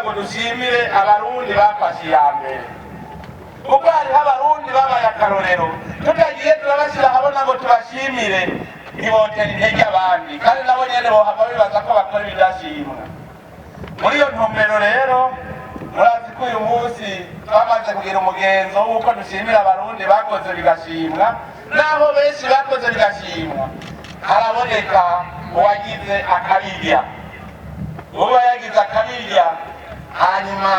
ngo dushimire Abarundi bafashe iya mbere, kuko hariho Abarundi babaye akarorero. Tutagiye turabashyira ahabona ngo tubashimire, ntibotera intege abandi, kandi nabo nyene bohava bibaza ko bakora ibidashimwa. Muri iyo ntumbero rero, murazi ko uyu munsi twamaze kugira umugenzo w'uko dushimira Abarundi bakoze bigashimwa. Naho benshi bakoze bigashimwa, haraboneka uwagize akabirya, uba yagize akabirya, hanyuma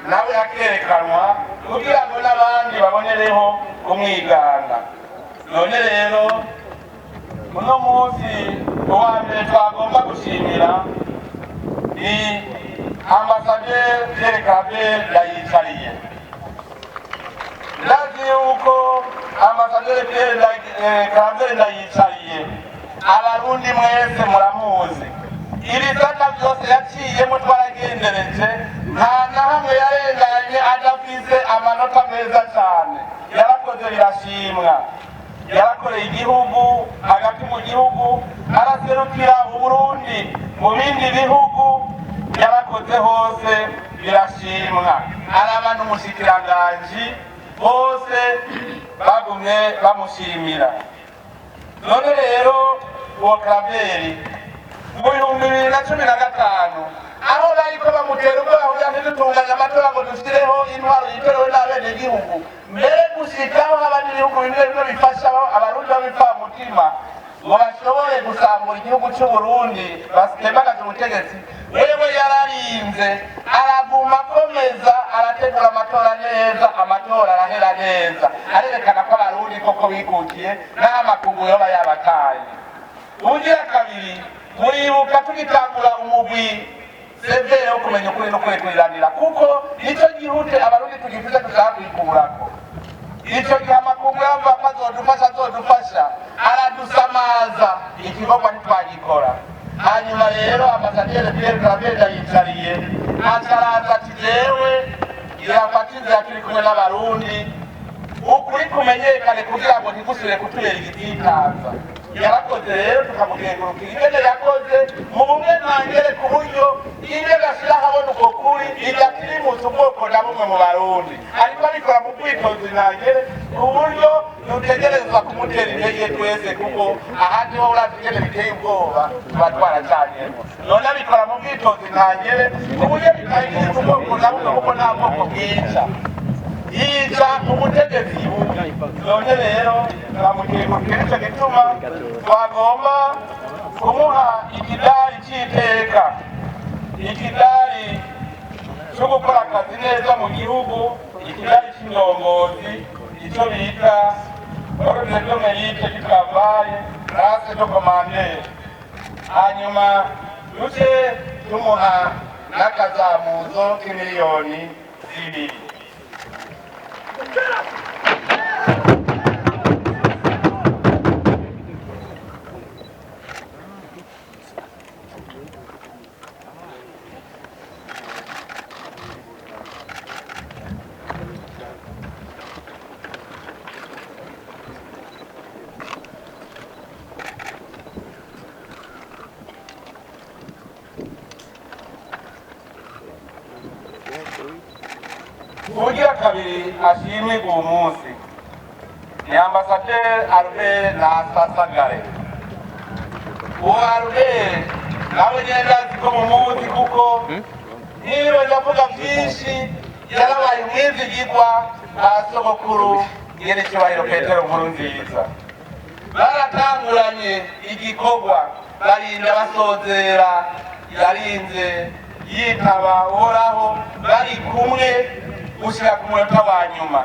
nawe akerekanwa kugira ngo n'abandi babonereho kumwigana. None rero uno munsi uwa mbere twagomba gushimira ni Ambasaderi Pierre Claver Ndayicariye. Ndazi yuko Ambasaderi Pierre Claver Ndayicariye Abarundi mwese muramuzi. Ibisata byose yaciyemo twaragendereje, nta na hamwe yarenganye adafise amanota meza cyane. Yarakoze birashimwa, yarakoreye igihugu hagati mu gihugu, araserukira Uburundi mu bindi bihugu, yarakoze hose birashimwa, araba n'umushikiranganji, bose bagumye bamushimira. None rero uwo Claver, mu 2015, aho bariko bamutera ubwoba kugira ntidutunganye amatora ngo dushyireho intwaro yitorewe n'abenegihugu, mbere gushikaho haba n'ibihugu bimwe bimwe bifasha Abarundi b'ibipfamutima ngo bashobore gusambura igihugu c'Uburundi, batembagaje ubutegetsi, wewe yararinze araguma akomeza, arategura amatora neza, amatora arahera neza, arerekana ko Abarundi koko bikukiye n'aho amakungu yoba yabataye. Ubugira kabiri, muribuka tugitangura umugwi CVR wo kumenya ukuri no kurekuriranira, kuko nicyo gihute Abarundi tugifise dushaka kuyikurako. Icyo gihe amakungu yavuga ko azodufasha, azodufasha, aradusamaza, igikorwa ntitwagikora. Hanyuma rero Ambasaderi Pierre Claver Ndayicariye acaraza ati: "Jewe irafata inzira turi kumwe n'Abarundi, ukuri kumenyekane kugira ngo ntigusubire kutubera igitsitaza." Yarakoze rero, tukamugengurukira ingene yakoze mu bumwe ntangere, ku buryo ingene ashyira ahabona uko kuri idatirimutse ubwoko na bumwe mu Barundi, ariko abikora mu bwitonzi ntangere, ku buryo dutegerezwa kumutera intege twese, kuko ahandi ho urazi ingene biteye ubwoba, tuba twaracanyemo. None abikora mu bwitonzi ntangere, ku buryo bitatirimutse ubwoko na bumwe, kuko nta bwoko bwica, yica ubutegetsi bubi. None rero turamukengurukira, nicyo gituma twagomba kumuha ikidari c'iteka, ikidari cyo gukora akazi neza mu gihugu, ikidari c'indongozi, icyo bita ordre de mérite du travail, classe de commandeur. Hanyuma duce tumuha n'akazamuzo k'imiliyoni 2. Ubugira kabiri ashimirwa uwo munsi ni Ambasaderi Albert Nasasagare. Uwo Albert nawe nyene ndazi ko mumuzi, kuko niba ndavuga byinshi, yarabaye umwizigirwa ba sogokuru Nyerecyubahiro Petero Nkuru Nziza. Baratanguranye igikorwa, barinda basozera, yarinze yitaba Uhoraho bari kumwe gushika ku munota wa nyuma.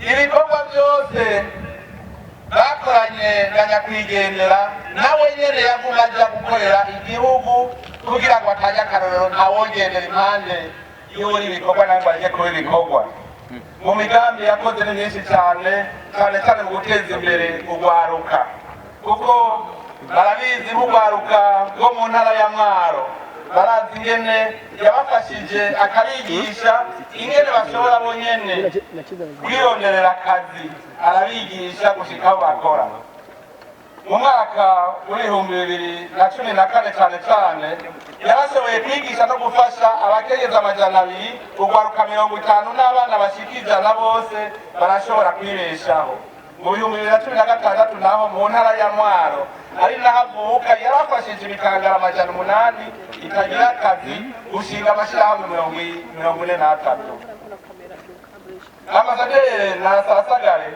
Ibikorwa byose bakoranye na nyakwigendera, nawe nyene yaguma aja gukorera igihugu kugira ngo atange akarorero, ntawongendera impande y'uri ibikorwa nawe ngo areke kuba ibikorwa. Mu migambi yakoze ni myinshi cyane, cyane cyane mu guteza imbere urwaruka, kuko barabizi nk'urwaruka rwo mu ntara ya Mwaro, barazi ingene yabafashije akabigisha ingene bashobora bonyene kwironderera akazi, arabigisha gushika aho bakora. Mu mwaka w'2014 cane cane yarashoboye kwigisha no gufasha abakenyezi 200, urwaruka 50 n'abana bashika 100, bose barashobora kwibeshaho. Mu 2016 naho, mu ntara ya Mwaro, ari naho avuka, yarafashije ibikangara 800 itagira akazi gushinga amashirahamwe 43. Ambasaderi Nasasagare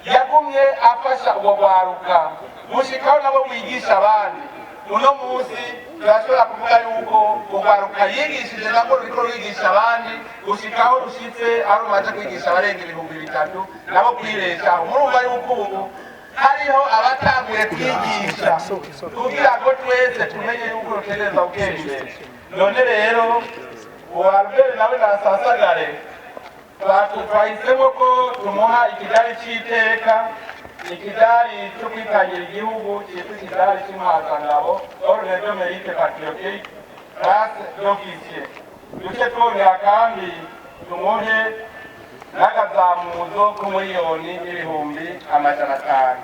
yagumye afasha ubwo rwaruka gushikaho nabo wigisha abandi. Uno munsi turashobora kuvuga yuko urwaruka yigishije nabwo ruriko rwigisha abandi, gushikaho rushitse aho rumaze kwigisha abarenga 3000 nabo kwibeshaho. Murumva yuko ubu hariho abatanguye kwigisha kugira ngo twese tumenye yuko rutegereza gutera imbere. None rero uwa Albert nawe Nasasagare twahisemo ko tumuha ikidari c'iteka, ikidari cyo kwitangira igihugu cyitwa ikidari cy'intwazangabo, ordre de mérite patriotique, classe d'officier. Duce twongera kandi tumuhe n'akazamuzo k'umuriyoni n'ibihumbi 500.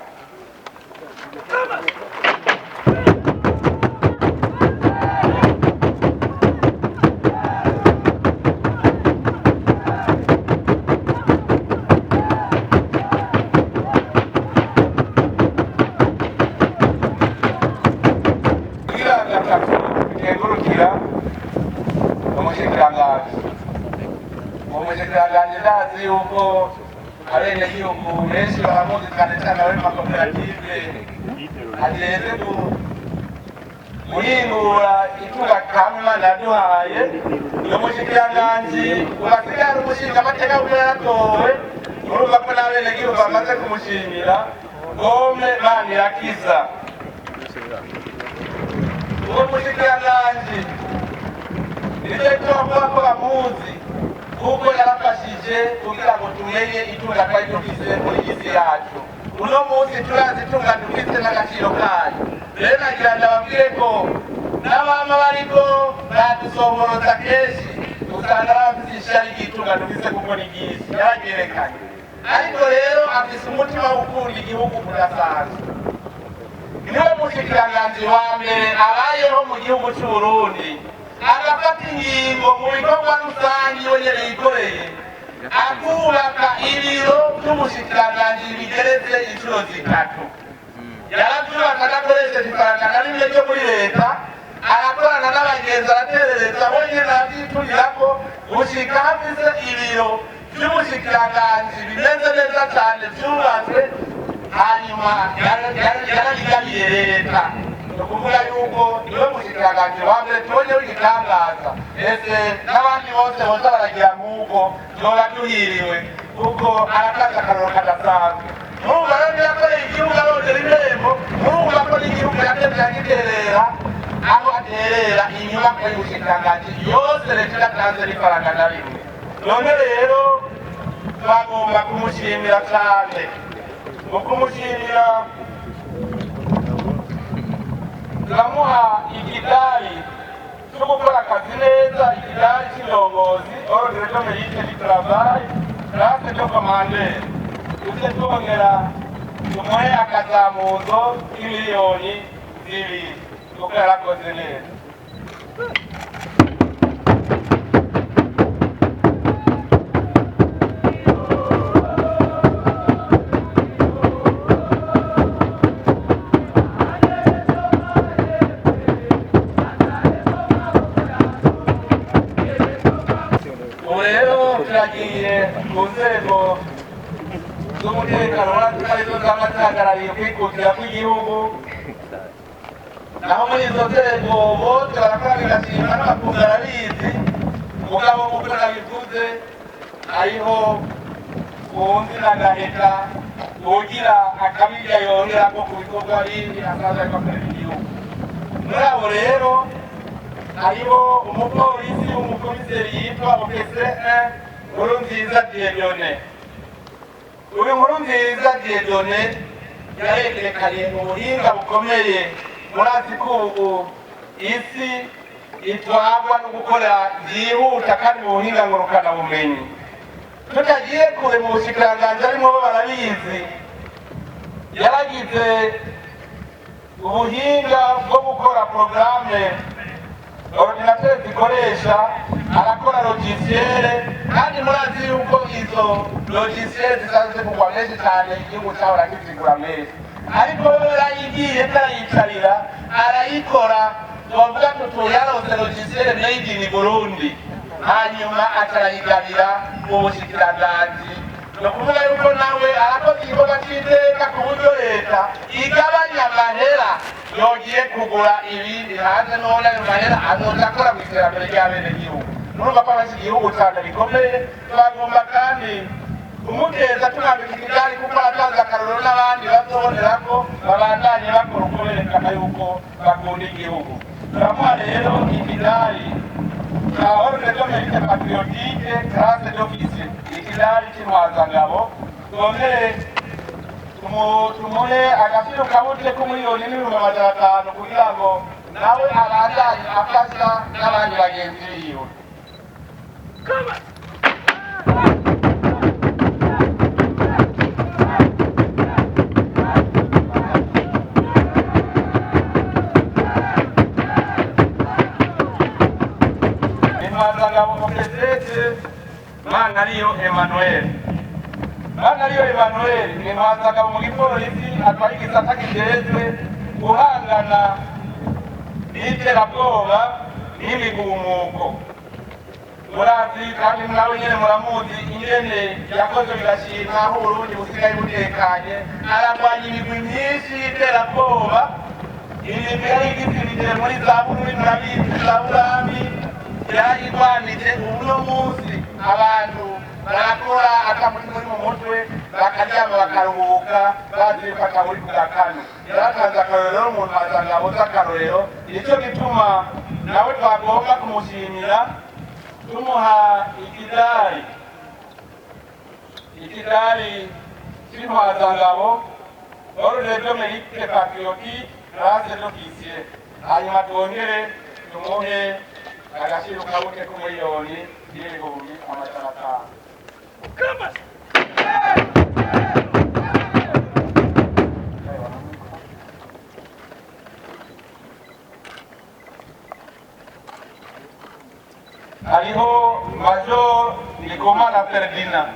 Kugira gatatu bikengurukira umushikiranganji. Umushikiranganji ndazi yuko abenegihugu benshi baramuzi, cyane cyane abari mu makoperative ajejwe guhingura itunga kama Imana yaduhaye. Ni umushikiranganji ubasigaye ari umushingamateka kuko yaratowe. Urumva ko n'abenegihugu bamaze kumushimira. Gome Manirakiza, uwo mushikiranganji nicyo cyo ko bamuzi, kuko yarafashije kugira ngo tumenye itunga twari dufise muri iyi si yacu. Uno munsi turazi itunga dufise n'agaciro kayo. Rero nagira ndababwire ko n'abama bariko badusomboroza kenshi usanga bafise ishari ry'itunga dufise, kuko ni ryinshi, yararyerekanye. Ariko rero afise umutima wo gukunda igihugu udasanzwe. Niwe mushikiranganji wa mbere abayeho mu gihugu c'Uburundi agafata ingingo mu bikorwa rusange we nyene yikoreye, akubaka ibiro vy'umushikiranganji bigeretse inshuro zitatu. Yaravyubaka adakoresheje ifaranga na rimwe ryo muri leta, arakorana n'abagenzi, araterereza, we nyene aravyiturirako gushika hafise ibiro vy'umushikiranganji bimeze neza cane vyubatswe. Hanyuma yarabigabiye leta. Ni ukuvuga yuko niwe mushikiranganji wa mbere tubonye w'igitangaza. Ese n'abandi bose boza baragira nk'uko, tuba duhiriwe, kuko aratanga akarorero kadasanzwe. Murumva rero niyakoreye igihugu arondera ibihembo, murumva ko n'igihugu yatevye agiterera aho aterera inyubako y'ubushikiranganji yose leta idatanze n'ifaranga na rimwe. None rero twagomba kumushimira cane. Mu kumushimira turamuha ikidari cyo gukora akazi neza, ikidari cy'indongozi, ordre de mérite du travail, classe de commandeur. Tujye twongera tumuhe akazamuzo k'imiliyoni 2 kuko yarakoze neza. Ubu rero turagiye mu nzego z'umutekano, murazi ko arizo zaba zihagarariye kwikukira kw'igihugu. Naho muri izo nzego bose barakora bigashimwa n'amakungu, arabizi. Mugabo nk'uko nabivuze, hariho uwundi n'agaheta ugira akabirya yongerako ku bikorwa bindi asanzwe ariko akorera igihugu. Muri abo rero hariho umupolisi w'umukomiseri yitwa officier Nkurunziza Dieudonné. Uyu Nkurunziza Dieudonné yarerekanye ubuhinga bukomeye. Murazi ko ubu isi itwarwa no gukora byihuta kandi mu buhinga ngurukanabumenyi. Tutagiye kure, mu bushikiranganji arimo bo barabizi, yaragize Ubuhinga bwo gukora porogaramu ordinateur zikoresha, arakora logiciel, kandi murazi yuko izo logiciel zisanzwe zigurwa menshi cyane, igihugu cyahora kizigura menshi, ariko we yarayigiye arayicarira arayikora. Twavuga tutu yaronse logiciel made in Burundi, hanyuma acarayigabira ubushikiranganji. Ni ukuvuga yuko nawe arakoze igikorwa c'iteka, ku buryo leta igabanya amahera yogiye kugura ibindi hanze, none ayo mahera azoca akora mu iterambere ry'abenegihugu. Murumva ko abashyize igihugu cane bikomeye. Twagomba kandi kumuteza tumwambika ikidari, kuko aratanze akarorero n'abandi bazobonerako babandanye bakora uko berekana yuko bakunda igihugu. Turamuha rero ikidari ca ordre de mérite patriotique, classe d'officier, ikidari c'intwazangabo. Twongere tumuhe agaciro kabute k'1,500,000 kugira ngo nawe abandanye afasha n'abandi bagenzi biwe. Intwazangabo Okezete Manariyo Emmanuel. Manariyo Emmanuel ni intwazangabo mu gipolisi, atwara igisata kijejwe guhangana n'iterabwoba n'imigumuko. Murazi kandi nawe nyene muramuzi ingene yakoze bigashima, aho Uburundi busigaye butekanye. Aragwanya imigwi myinshi y'iterabwoba, imigwi yari igisirije muri za Bururi, murabizi, za Burambi, yarayirwanije. Uno munsi abantu barakora atamuri muri mu mutwe, bakaryama bakaruhuka bazi yuko ataburi ku gakanu. Yaratanze akarorero, umuntu asanga aboze akarorero. Nicyo gituma nawe twagomba kumushimira, tumuha ikidari c'intwazangabo, ordre de mérite patriotique, classe d'officier, hanyuma twongere tumuhe agaciro kabuke k'1,500,000. Hariho Major Ndikumana Ferdinand.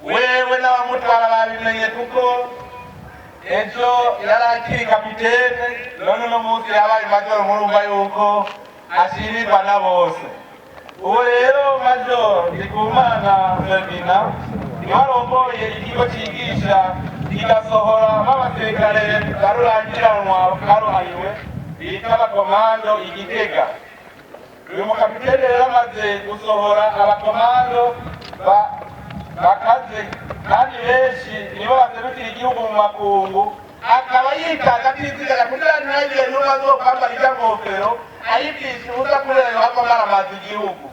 Wewe n'abamutwara babimenye, kuko ejo yari akiri kapitene, none uno munsi yabaye majoro. Murumva yuko ashimirwa na bose. Uwo rero Major Ndikumana Ferdinand niwe arongoye ikigo cigisha kigasohora b'abasirikare barurangiranwa karuhariwe bita abakomando i Gitega. Uyu mukapitene rero amaze gusohora abakomando bakaze kandi benshi, nibo baserukira igihugu mu makungu, akaba yitanga atiziganya kugira ntihagire n'umwe azokwambara ijya ngofero ayibwisha ubusa, kubera yohava amaramaza igihugu.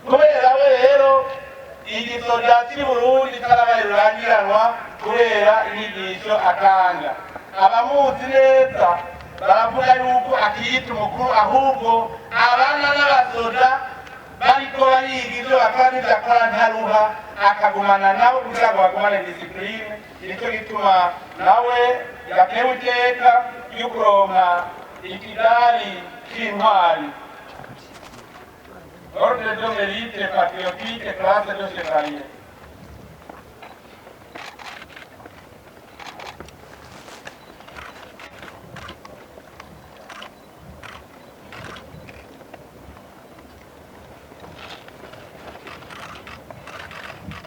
Kubera we rero igisoda cy'i Burundi carabaye rurangiranwa kubera inyigisho atanga. Abamuzi neza baravuga yuko akiyita umukuru, ahubwo abana n'abasoda bariko bariga ivyo bakora n'ivyo akora ntaruha, akagumana nabo kugira ngo bagumane discipline. Nicyo gituma nawe yatewe iteka ryo kuronka ikidari c'intwari, ordre de mérite patriotique, classe de chevalier.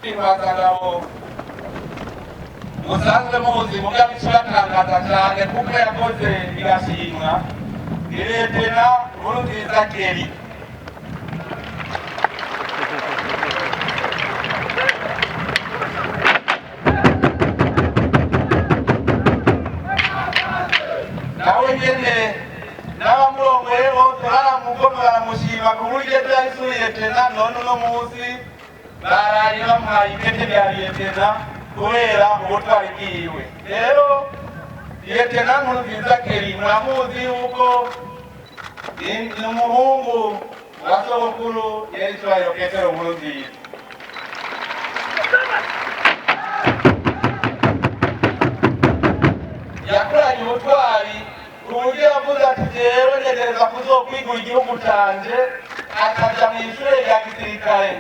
Intwazangabo musanzwe muzi, mugabo ikibatangaza cyane kuko yakoze bigashimwa, ni Lieutenant Nkurunziza Keri. Nawe nyene n'abamurongoye bose baramugomwe, baramushima ku buryo ejo yari sous-lieutenant, none uno munsi baraye bamuhaye ipete rya lieutenant kubera ubutwari bwiwe. Rero Lieutenant Nkurunziza Keri muramuzi yuko ni umuhungu wa sogokuru Yesu Petero Nkurunziza. Yakoranye ubutwari. Jewe ntegereza kuzokwigura igihugu canje. Akaja mu ishure rya gisirikare,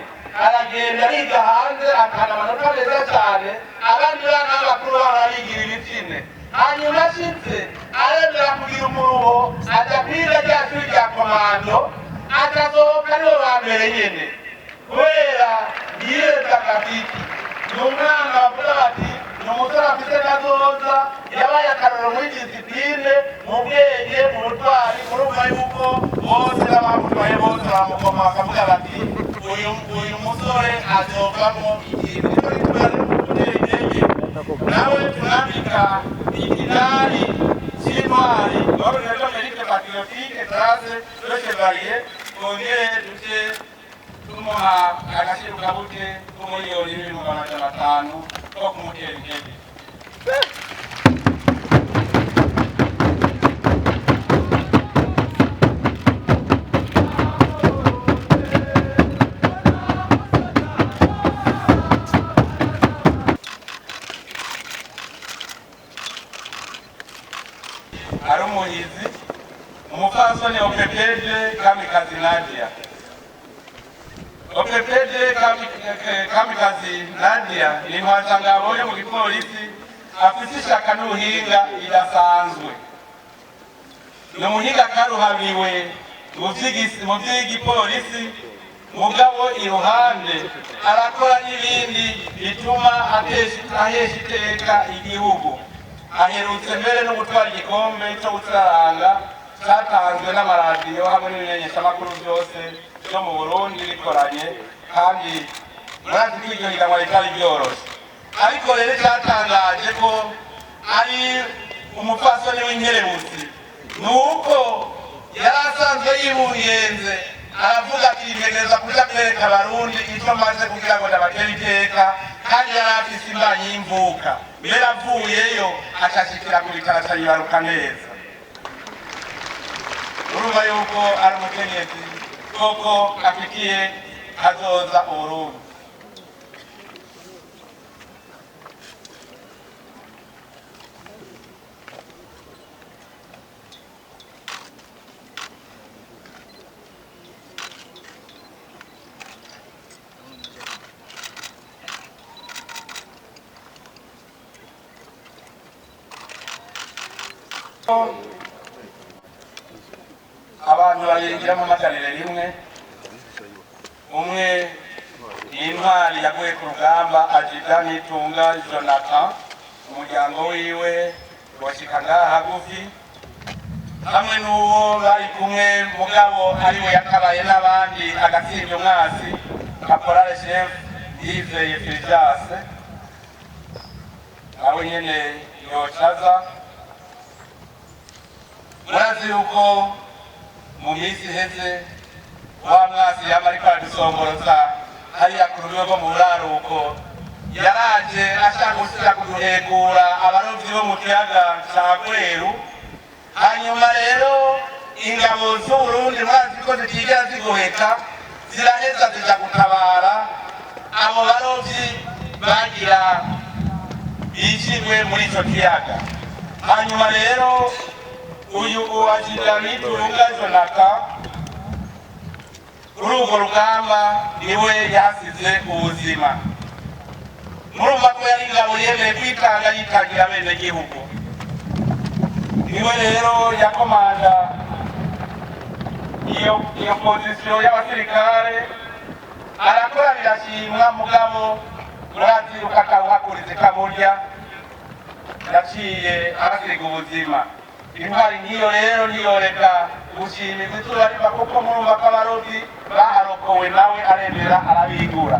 aragenda ariga hanze, akana amanota meza cyane, abandi bana b'abakuru bahora bigira ibitsine. Hanyuma ashitse aremera kugira umuruho, aja kwiga rya shuri rya komando, akasohoka aribo ba mbere nyene, kubera yireza akafiki. Ni umwana bavuga bati ni umusore afite kazoza, yabaye akarorero muri discipline, mu bwenge, mu butwari. Murumva yuko bose n'abamutwaye bose bamukoma bakavuga bati uyu musore azovamo ikintu. Nico gituma rero kumutera intege, nawe tunambika ikidari c'intwari, Ordre de Mérite Patriotique, classe de chevalier. Twongere duce tumuha agashirukabuke k'u1,5 miliyoni ko kumutera intege. Ari umuhizi, umupfasoni Opepeje Kamikazi Nadia. Opepeje Kamikazi Nadia ni intwazangabo yo mu gipolisi, afise ishaka n'ubuhinga idasanzwe. Ni umuhinga karuhariwe mu vy'igipolisi, mugabo iruhande arakora n'ibindi bituma ahesha iteka igihugu. Aherutse mbere no gutwara igikombe cyo gucuraranga cyatanzwe n'amaradiyo hamwe n'ibimenyeshamakuru byose byo mu Burundi bikoranye, kandi murazi ko iryo higanwa ritari ryoroshe. Ariko rero cyatangaje ko ari umupfasoni w'inkerebutsi ni uko yari asanzwe yibungenze, aravuga ati ntegereza kuja kwereka Abarundi icyo maze kugira ngo ndabatere iteka. Kandi yari afise imbanyi y'imvuka, mbere avuyeyo acashikira ku bitaro, acayibaruka neza. Urumva yuko ari umukenyezi koko afitiye kazoza Uburundi. Abantu babiri mu maganire rimwe, umwe ni intwari yaguye ku rugamba, Ajida Nitunga Jonathan, umuryango wiwe washika ngaha hagufi, hamwe n'uwo bari kumwe, mugabo ariwe yakabaye n'abandi agatsinda umwasi, Caporal Chef Yizeye Fulgence, nawe nyene yocaza. Murazi yuko mu minsi iheze wa mwasi yama ariko aradusomboroza hariya ku rubibe rwo mu buraruko, yaraje ashaka gusubira kuduhekura abarovyi bo mu kiyaga ca Rweru. Hanyuma rero ingabo z'Uburundi, murazi ko zitigera zigoheka, ziraheza zija gutabara abo barovyi bagira bishirwe muri ico kiyaga. Hanyuma rero uyu uwajira Nitunga Jonathan, kuri urwo rugamba niwe yasize ubuzima. Murumva ko yari ingabo yemeye kwitanga, yitangira abenegihugu. Niwe rero yakomanda iyo position y'abasirikare, arakora birashimwa. Mugabo murazi yuko atawuhakurize kaburya, yaciye ahasiga ubuzima. Intwari nk'iyo rero ntiyoreka gushimirwa izuba riva, kuko murumva ko abarovyi baharokowe nawe, aremera arabigura.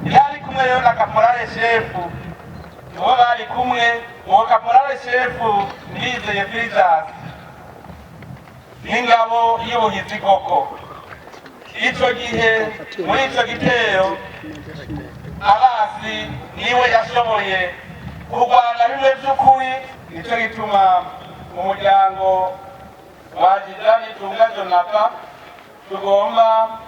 Yari kumwe rero na caporal chef, nibo bari kumwe. Uwo caporal chef Ndizeye Fulgence n'ingabo y'ubuhizi koko, ico gihe muri ico gitero abasi niwe yashoboye kurwana bimwe vy'ukuri. Nico gituma mu muryango wa Jidani Tunga Jonathan tugomba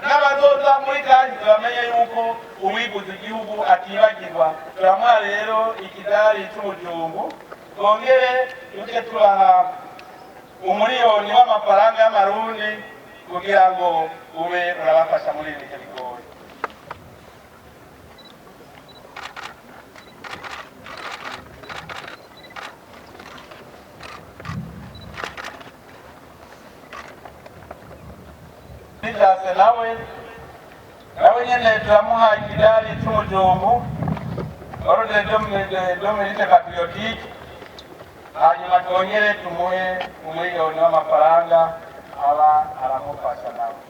n'abazoza muri kahise bamenye yuko uwiguze igihugu atibagirwa. Turamuha rero ikidari c'umujumbu, twongere duce tubaha. 1 miliyoni w'amafaranga y'amarundi kugira ngo ube urabafasha muri ibi bihe bigoye. Dijase nawe nyene turamuha ikidari c'umujumbu, ordre de mérite patriotique, hanyuma twongere tumuhe 1 miliyoni w'amafaranga aba aramufasha nawe.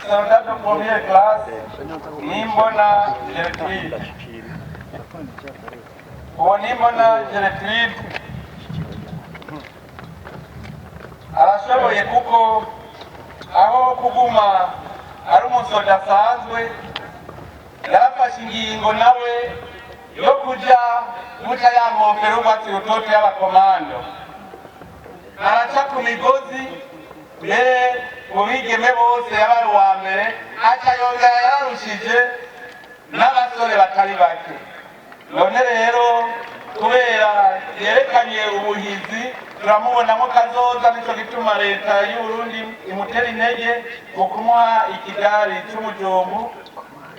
Soldat de première classe Nimbona Gertrude. Uwo Nimbona Gertrude arashoboye, kuko aho kuguma ari umusoda asanzwe, yarafashe ingingo nawe yo kuja guca ya nkofero y'urwatsi rutoto y'abakomando, araca ku migozi. Mbere mu bigeme bose yabaye uwa mbere, aca yongera yararushije n'abasore batari bake. None rero kubera yerekanye ubuhizi, turamubonamo kazoza. Nico gituma leta y'Uburundi imutera intege mu kumuha ikidari c'umujumbu,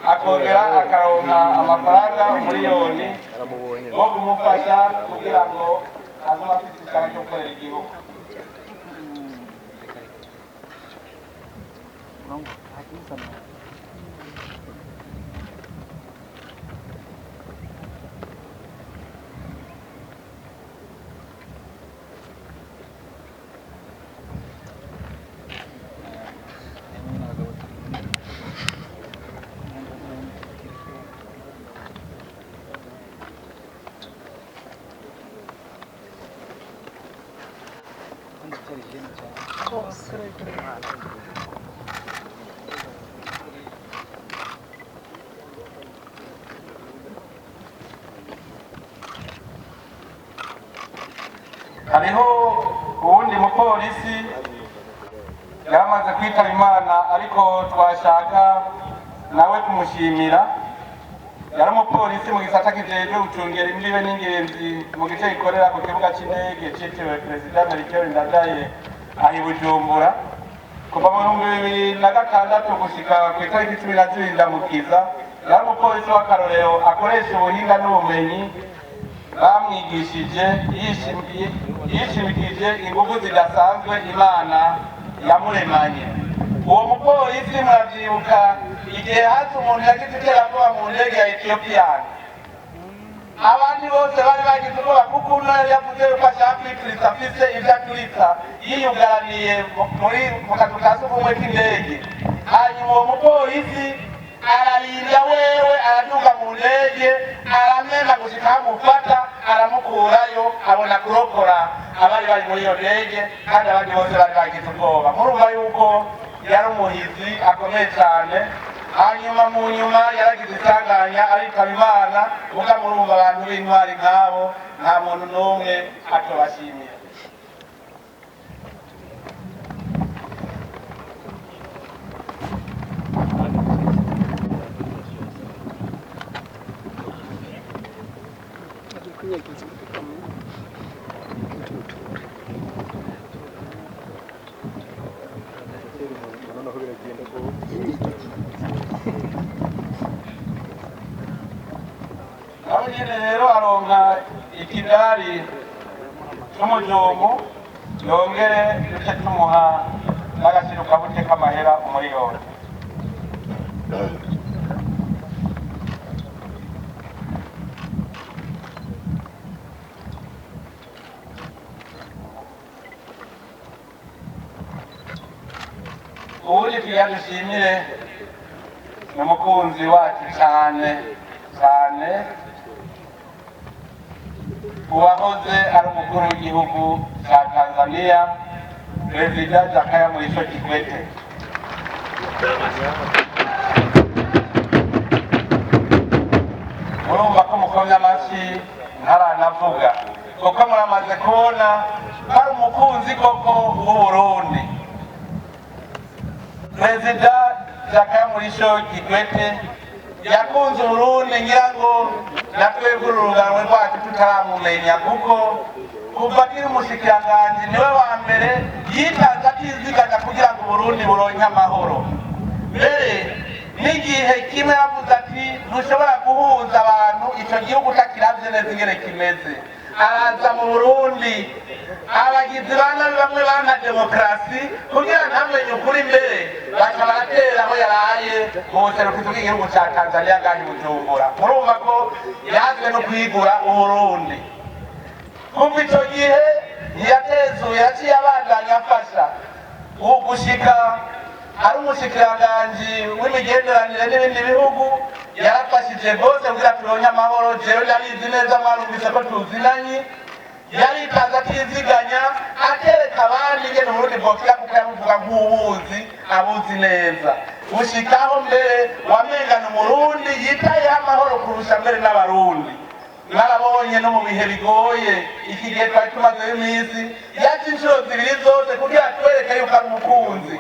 akongera akaronka amafaranga 1 miliyoni wo kumufasha kugira ngo azobe afite ishaka ryo gukorera igihugu. Hariho uwundi mupolisi yaramaze kwitaba Imana, ariko twashaka nawe kumushimira. Yari umupolisi mu gisata kijejwe gucungera imbibe n'ingenzi mu gice gikorera ku kibuga c'indege citiriwe Perezida Melchior Ndadaye aho i Bujumbura, kuva mu 2006 gushika ku itariki 12 Ndamukiza. Yari umupolisi w'akarorero, akoresha ubuhinga n'ubumenyi bamwigishije, yishimikije ingufu zidasanzwe Imana yamuremanye. Uwo mupolisi muravyibuka igihe haza umuntu yagize iterabwoba mu ndege ya Ethiopian, abandi bose bari bagize ubwoba, kuko uno yari yavuze yuko ashaka kwituritsa, afise ivyo aturitsa, yiyugaraniye muri mu kazu ka sugumwe k'indege. Hanyuma uwo mupolisi ararinda wewe, araduga mu ndege, aramena gushika amufata, aramukurayo, abona kurokora abari bari muri iyo ndege, kandi abandi bose bari bagize ubwoba. Murumva yuko yari umuhizi akomeye cyane. Hanyuma mu nyuma yaragize isanganya, aritaba Imana. Muga murumva, abantu b'intwari nk'abo nta muntu n'umwe atobashimira. Kwinyegeza mu tuture. Noneho biragenda rwose. Nawe nyene rero aronka ikidari c'umujumbu, yongere duce tumuha n'agashirukabute k'amahera 1 miliyoni. Uwundi tugira dushimire ni umukunzi wacu cyane cyane, uwahoze ari umukuru w'igihugu cya Tanzania, Perezida Jakaya Mrisho Kikwete. Murumva ko mukomye amashyi ntaranavuga, kuko muramaze kubona ko ari umukunzi koko w'Uburundi. Perezida Jakaya Mrisho Kikwete yakunze Uburundi, ngira ngo na twebwe urungano rwacu tutaramumenya, kuko kuva akiri umushikiranganji niwe wa mbere yitanze atiziganya kugira ngo Uburundi buronke amahoro. Mbere n'igihe kimwe yavuze ati: "Ntushobora guhuza abantu ico gihugu utakiravye neza ingene kimeze." Araza mu Burundi, abagizi ba nabi bamwe banka demokarasi kugira ntamenye ukuri, mbere baca baratera aho yaraye mu buserukizi bw'igihugu ca Tanzania ngaha i Bujumbura. Murumva ko yazwe no kwigura Uburundi. Kuva ico gihe ntiyatezuye, yaciye abandanya afasha gushika ari umushikiranganji w'imigenderanire n'ibindi bihugu. Yarafashije rwose kugira turonke amahoro. Jewe ndabizi neza, mwarumvise ko tuzinanye. Yaritanze atiziganya, akereka abandi ingene Uburundi bwokira, kuko yabuvuga nk'ubuzi, abuzi neza, gushikaho mbere wamengana Umurundi yitayeho amahoro kurusha mbere n'Abarundi. Mwarabonye no mu bihe bigoye, iki gihe twari tumazeho iminsi, yaca inshuro zibiri zose kugira twereke yuko ari umukunzi.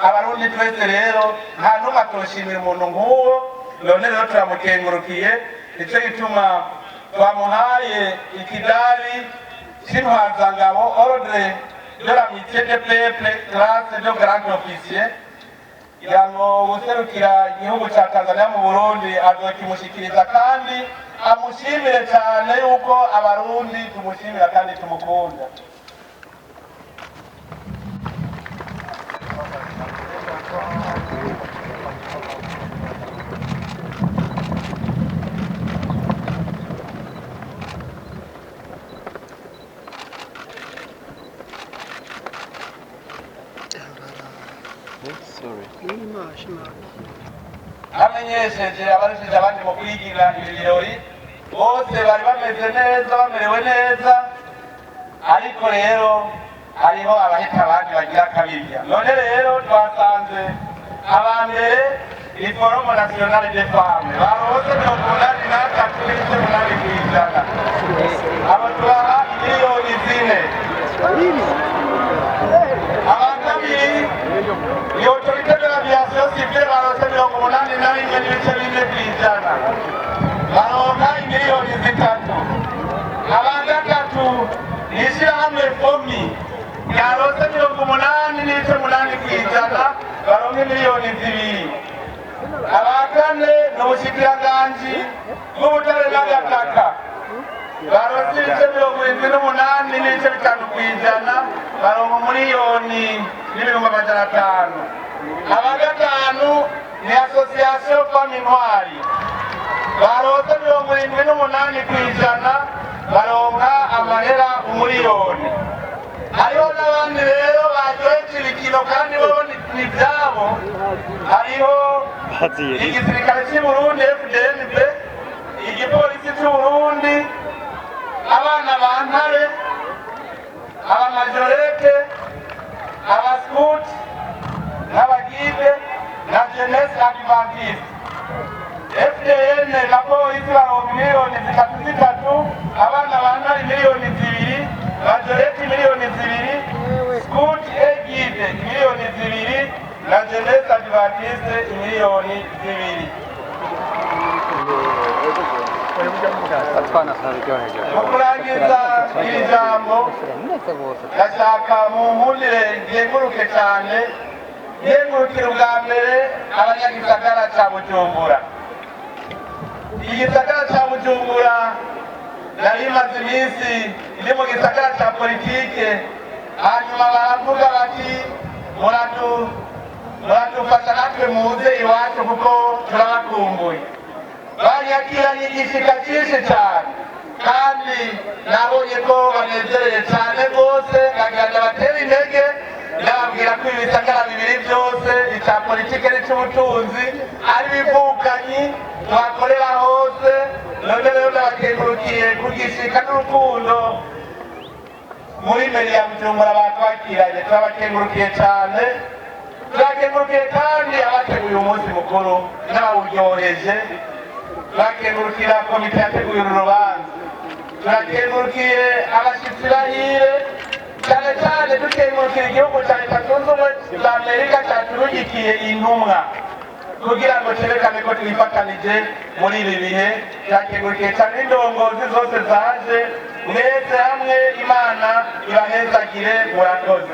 Abarundi twese rero nta n'umwe atoshimira umuntu nk'uwo. None rero turamukengurukiye, nico gituma twamuhaye ikidari c'intwazangabo, Ordre de l'Amitié des Peuples, classe de grand officier. Kugira ngo guserukira igihugu ca Tanzania mu Burundi azokimushikiriza, kandi amushimire cyane yuko Abarundi tumushimira kandi tumukunda. Sorry. Amenyesheje abarushije abandi mu kwigira ibi birori, bose bari bameze neza, bamerewe neza, ariko rero hariho abahita abandi bagira akabirya. None rero twasanze aba mbere ni Forum National des Femmes, baronse 83.8%. Abo tubaha miliyoni 4. Aba kabiri ni Autorité de l'Aviation Civile, baronse 81.4%, baronka miliyoni 3. Aba gatatu ni ishirahamwe FOMI, ryaronse 80.8%, baronka miliyoni 2. Aba kane ni ubushikiranganji bw'ubutare n'agataka, baronse ibice 78.5%, baronka 1,500,000. Aba gatanu ni Association Femme Intwari, baronse 78%, baronka amahera 1 miliyoni. Hariho n'abandi rero baryoheje ibikino, kandi bo ni ibyabo. Hariho igisirikare cy'i Burundi FDNB, igipolisi cy'u Burundi, abana ba Ntare, abamajorete, abaskuti n'abagide na Jeunesse Adventiste. FDN na polisi baronka miliyoni 3 zitatu, abana ba Ntare miliyoni 2, majorete miliyoni 2, scout et guide miliyoni 2 na Jeunesse Adventiste miliyoni 2. Atwana turaryoheje. Mu kurangiza iri jambo, ndashaka mu nkundire ngenguruke cyane, nkengurukire ubwa mbere abanyagisagara ca Bujumbura. Igisagara ca Bujumbura, nari maze iminsi ndi mu gisagara ca politike, hanyuma baravuga bati: "Muradufasha natwe muze iwacu kuko turabakumbuye." Banyakiranye igishika cyinshi cyane, kandi nabonye ko banezerewe cyane rwose. Nkagira ndabatera intege, ndababwira ko ibi bisagara bibiri byose, icya politike n'icy'ubutunzi, ari ibivukanyi twakorera hose. None rero ndabakengurukiye kugishika n'urukundo muri mairie ya Bujumbura batwakiranye. Turabakengurukiye cyane. Turakengurukiye kandi abateguye umunsi mukuru n'abawuryoheje. Turakengurukira komite yateguye uru rubanza. Turakengurukiye abashyitsi bahire. Cyane cyane dukengurukira igihugu cya Leta Zunze Ubumwe za Amerika cyaturugikiye intumwa kugira ngo cyerekane ko twifatanije muri ibi bihe. Cyakengurukiye cyane n'indongozi zose zaje. Mwese hamwe, Imana ibahezagire. Murakoze.